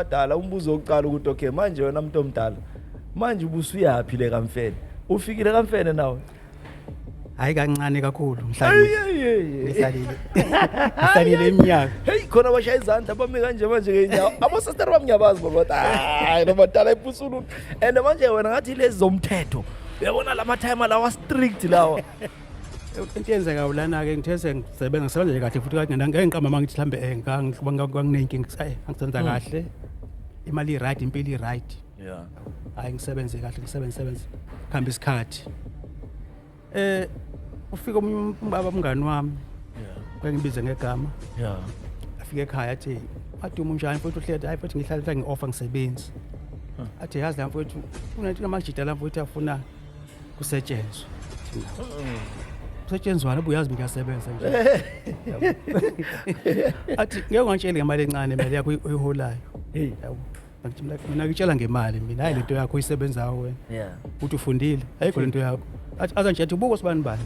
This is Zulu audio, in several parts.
abadala, umbuzo wokuqala ukuthi okay, manje wena muntu omdala, manje ubusuyaphi le kamfene? Ufikile kamfene nawe? Hayi, kancane kakhulu, ngihlalile. Hey, hey, hey. Ngihlalile, ngihlalile iminyaka. Hey, khona abashaya izandla bame kanje manje ngeenyawo. Abosisteri bami ngiyabazi bona, bathi hayi, nobadala iphusulu. And manje wena ngathi lezi zomthetho, uyabona lama timer lawa strict lawa. Into eyenzekayo lana-ke, ngithe sengisebenza, ngisebenza nje kahle futhi kade ngeke ngiqamba uma ngithi mhlambe nganginey'nkinga. Ayi, angisenza kahle, imali i-right, impilo i-right. Hayi, ngisebenze kahle, ngisebenze, sebenze, kuhamba isikhathi, ufika omunye ubaba, umngani wami, ngibize ngegama. Afike ekhaya, athi, "Maduma, unjani mfowethu?" Uhleti, "Hayi mfowethu, ngihlala ngi-off, ngisebenzi." Athi, "Yazi la mfowethu, kunento namajida la mfowethu afuna kusetshenzwe." "Kusetshenzwana?" Ubuyazi ngiyasebenza nje. Athi, "Ngeke ungantsheli ngemali encane, imali yakho oyiholayo." Hey. Yabo. Ngathi, Mina ngitshela ngemali mina, hayi lento yakho oyisebenzayo wena. Uthi ufundile, ayikho lento yakho." Athi, azantshela, athi, "Ubuko sibani bani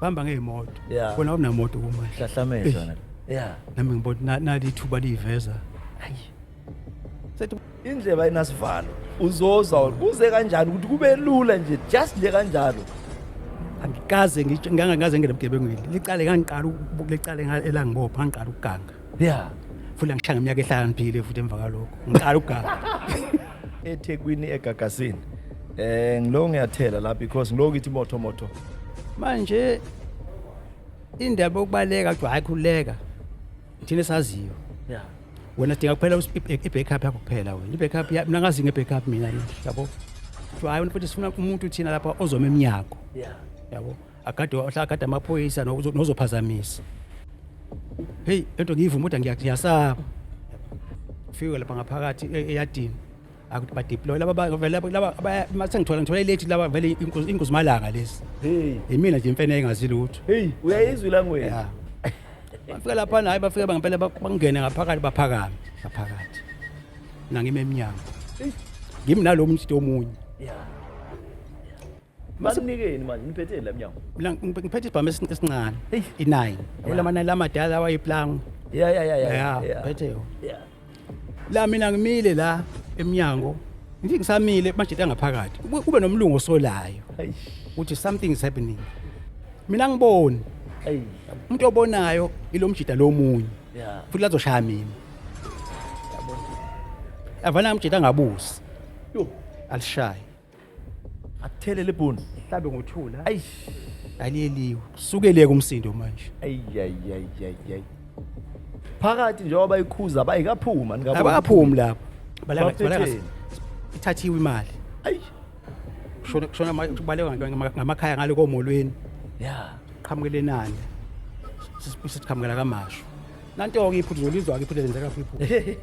bahamba ngey'moto, wena awunamoto kumanje." Hlahlamezwa na. Nami ngibona nali ithuba liyiveza. Hayi. Sethi Indleba ayinasivalo. Uzozwa kuze kanjani ukuthi kube lula nje, just nje kanjalo? Angikaze ngangikaze ngene ebugebengwini. Licale ngangiqala licale elangibopha, ngangiqala ukuganga. Futhi ngishaya ngeminyaka ehlakaniphile futhi emva kalokho ngiqala ukuganga. EThekwini egagasini. Ngilo ngiyathela la because ngilo ngithi moto moto. Manje indaba yokubaleka, kuthiwa hayi, khululeka, thina esaziyo. Wena sidinga kuphela i-backup yakho kuphela wena, i-backup mina ngazi nge-backup mina, yabo. Kuthiwa hayi wena futhi sifuna umuntu thina lapha ozoma emnyango. Yabo, agade, ohlala agade amaphoyisa nozophazamisa. Hey, lento ngiyivuma kodwa ngiyasaba. Fike lapha ngaphakathi eyadini, akuthi badeploy laba vele laba mase ngithola ilethi laba vele inkuzimalanga lezi. Hey. Imina nje imfene engazi lutho. Hey, uyayizwa language. Ya, bafika lapha, hayi, bafika ngempela, bangene ngaphakathi, baphakame ngaphakathi, mina ngime emnyango. Ngimi nalo muntu omunye. Basinikeni manje, niphetheni la emnyango? Mina ngiphethe isibhamu esincane, Hey. i-9, yabo, lama lamadala awayiplango. Yeah. Ya, phethe yona. La mina ngimile la emnyango, ngithi ngisamile manje ngaphakathi kube nomlungu osolayo Hey. ukuthi something is happening. Mina ngiboni. Hey. Umuntu obonayo ilo mjida lomunye. Futhi lazoshaya mina, yabo, avana umjida angabusi. Yo. Alishaye. Athelele ibhunu. Hlabe ngothula. Ayi. Aliyeliwe, kusukele kumsindo manje. Ay ay ay ay ay. Phakathi njengoba bayikhuza bayikaphuma ningaboni. Abakaphumi lapho. Baleka, baleka. Baphetheni? Ithathiwe imali. Ayi. Shona shona, kubaleka ngamakhaya ngale komolweni. Qhamukele nani, siqhamukela kamasho, nanto-ke iphuthu zolizwa-ke, iphuthu lenzeka lapho, iphuthu.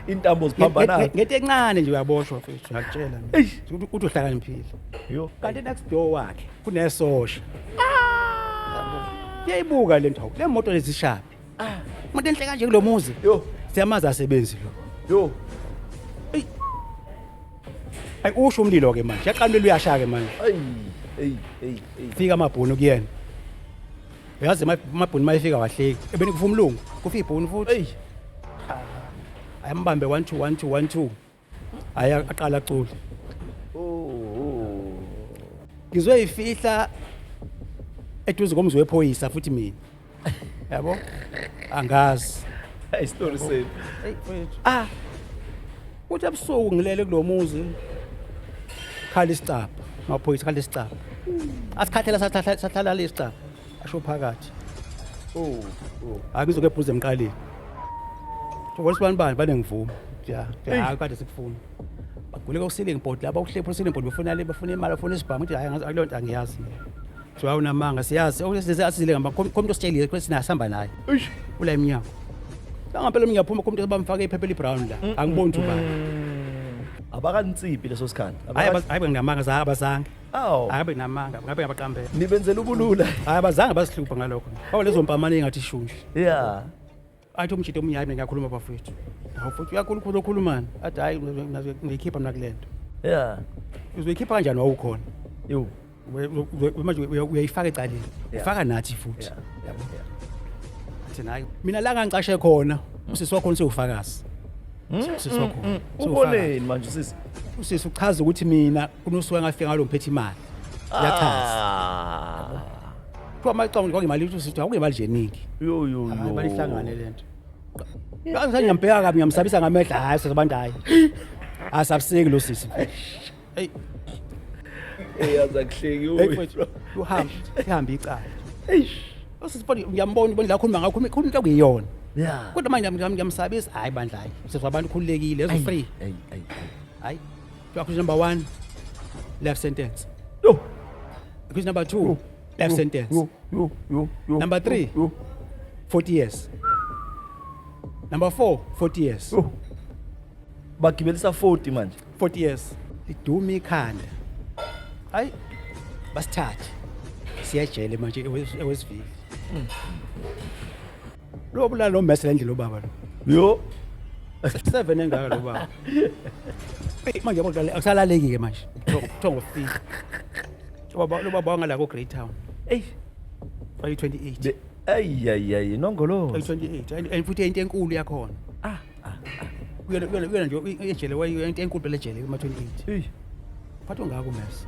Intambo ziphambana. Ngento encane nje uyaboshwa mfethu, ngiyakutshela mina. Eish. Uthi uhlakaniphile. Yo. Kanti next door wakhe kunesosha. Uyayibuka le nto, le moto lezishapi, imoto enhle kanje kulo muzi. Yo. Siyamazi, asebenzi lo. Yo. Ayi, usho umlilo ke manje, yaqala umlilo, uyasha ke manje. Ay. Hey, hey, hey. Fika amabhunu kuyena. Uyazi amabhunu mayefika wahleki, ebeni kufa umlungu, kufa ibhunu futhi. Hey. Ayambambe, 1 2 1 2 1 2, hayi, aqala acule. Oh. Ngizwe ifihla eduze komzi wephoyisa futhi mina, yabo, angazi. Hey, story same. Hey mfethu, ah, uthi ebusuku ngilele kulo muzi, khala isicabha, amaphoyisa khala isicabha, asikhathela, sahlala lesicabha, asho phakathi. Oh. Hayi, ngizoke ebhuze emqaleni. Ubona sibani bani banengivuma ya, hayi, kade sikufuna, bagule ku-ceiling board laba, ukuhlepha ceiling board, befuna le, bafuna imali, bafuna isibhamu. Ngithi hayi, akuleyo nto angiyazi mina. So awunamanga, siyazi asizile ngamba khomuntu ositshelile kwesina sihamba naye. Eish. Ula emnyango bangampela omunye yaphuma khomuntu, bamfake iphepha eli-brown la, angiboni ukuthi ubani. Abakantsiphi leso sikhathi? Hayi, hayi, benginamanga, abazange. Aw. Hayi, benginamanga, ngabe ngabaqambela. Nibenzela ubulula. Hayi, abazange basihlupha ngalokho. Awu, lezo mpamane engathi ishunje. Athi umjito omunye, "Hayi, mina ngiyakhuluma bafowethu." "Hawu futhi uyakhuluma, ukhulumani?" Athi, "Hayi, ngiyikhipha mina kule nto." "Uzoyikhipha kanjani wawukhona?" Yo. Manje uyayifaka ecaleni, ufaka nathi futhi. Yabo, athi, "Hayi, mina la ngangicashe khona, usisi wakhona usewufakazi." Usisi wakhona. Uboneni manje usisi? Usisi uchaza ukuthi mina kunosuku engafika ngalo ngiphethe imali. Uyachaza. Ah. Kuthiwa amacala kwakuyimali, uthi usisi akuyimali nje eningi. Yo yo Hayi, yo. balihlangane lento. Ngangise ngiyambheka kabi, ngiyamsabisa ngamehlo, hayi sisi abantu, hayi. Asabiseki lo sisi. Hey. Hey, yaza kuhleki. Hey mfethu, uhamba, ihamba icala. Eish. Usisi mfowethu ngiyambona, ubona la khuluma ngakho, khuluma into okuyiyona. Yeah. Kodwa manje ngiyamsabisa, hayi bandla, hayi. Sisi wabantu ukhululekile, ezo free. Hey hey. Hayi. Accused number 1, life sentence. Yo. Accused number 2, life sentence. Yo yo yo yo. Number 3. Yo. 40 years. Number 4, 40 years. Yo. Bagibelisa 40 manje. 40 years. Liduma ikhanda. Hayi, basithathe. Siyajele manje eWestville. Lo bulala lo mese lendlela obaba lo. Yo. 7 engaka lo baba. Hey, manje yabo akusalaleki ke manje. Ubuthongo fika. Baba lo baba wangala ko Greytown. Ey. Ayi 28. Ay ay ay, nongolo. Ayi 28. And futhi into enkulu yakhona. Ah ah. Kuyona kuyona kuyona nje ejele, wayo into enkulu phela ejele kuma 28. Ey. Phatha ungaka umese.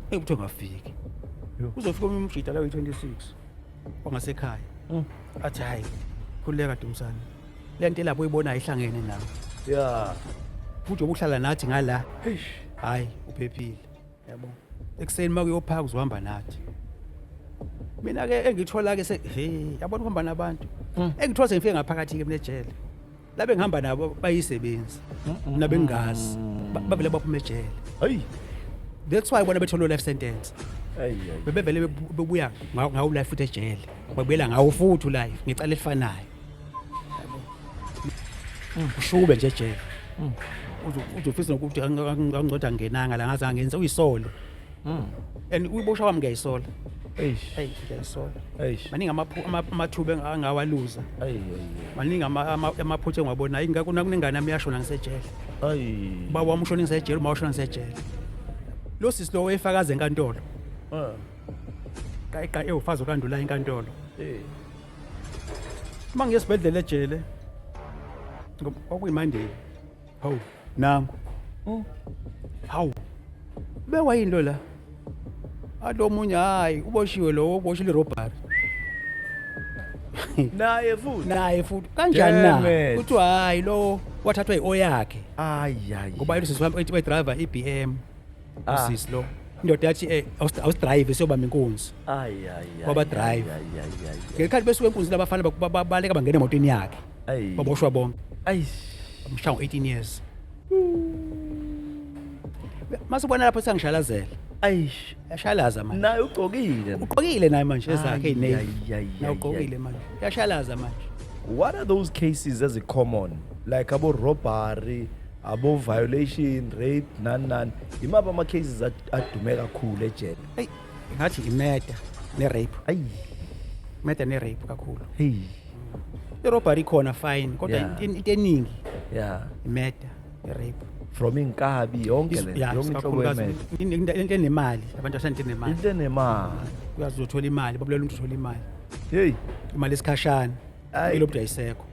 Hey, uthi ungafiki. Yo. Uzofika omunye umjida la uyi-26 wangasekhaya. Athi hayi, khululeka Dumisani. Le nto lapho uyibonayo ihlangene nawe. Yeah. Futhi ubuhlala nathi ngala. Eish. Hayi, uphephile. Yabo. Ekuseni makuyophaka uzohamba nathi. Mina ke engithola ke se hey, yabona uhamba nabantu. Engithola sengifike ngaphakathi ke mina ejele. Labe ngihamba nabo bayisebenzi. Mina bengazi. Bavele baphuma ejele. Hey. That's why bona bethola life sentence. Ay ay. Bebevele bebuya ngawo life futhi ejele. Babuyela ngawo futhi life ngecala elifanayo. Yabo. Ushube nje ejele. Uzofisa nokuthi angiceda ngenanga la ngaze ngenza uyisolo. And uyiboshwa kwami ngiyayisola. Eish. Hey, ngiyayisola. Eish. Maningi amathuba engawaluza. Ay ay. Maningi amaphutha engiwabonayo. Ingakho kunengane yami yashona ngisejele. Ay. Baba wami ushona ngisejele, uma ushona ngisejele. Lo sisi lo wayefakaza enkantolo. Ah. Ka ewufazi okandula enkantolo. Eh. Uma ngiye esibhedlela ejele kwakuyiMonday. Hawu, nangu. Hawu. Bekwa yini la? Alo munye, hayi, uboshiwe lo, uboshile robbery. Naye futhi. Naye futhi kanjani na? Damn it. Kuthiwa hayi, lo wathathwa i-O yakhe. Ay ay. Ngoba yena usisi wami ethi driver i-BM. Ah. Usisi lo. Indoda yathi awusidrive siyobamba inkunzi. Ay ay ay. Kwaba drive. Ay ay ay. Ngesikhathi besuka enkunzini abafana babaleka bangena emotweni yakhe. Ay. Baboshwa bonke. Ay. Mshaya ngo-18 years. Masubona lapho sengishalazela. Ay. Yashalaza manje. Naye ugcokile. Ugqokile naye manje ezakhe Ay, ezinavy. ay, ay, Naye ay, ugqokile manje. Yashalaza manje. What are those cases as a common? Like abo robbery, abo violation, rape, nani nani. Imaphi ama cases adume kakhulu ejele? Hey, ngathi i-murder ne-rape. Ay. Murder ne-rape kakhulu. Hey. I-robbery ikhona fine, kodwa into eningi Yeah. i-murder, i-rape. From inkabi yonke le, Yeah, yonke inhlobo kakhulukazi yemurder. into enemali, abantu abathanda into enemali. Into enemali. Uyazi uzothola imali, babulela umuntu uthola imali. Hey. Imali esikhashana. Ayi. Ilo buthi ayisekho.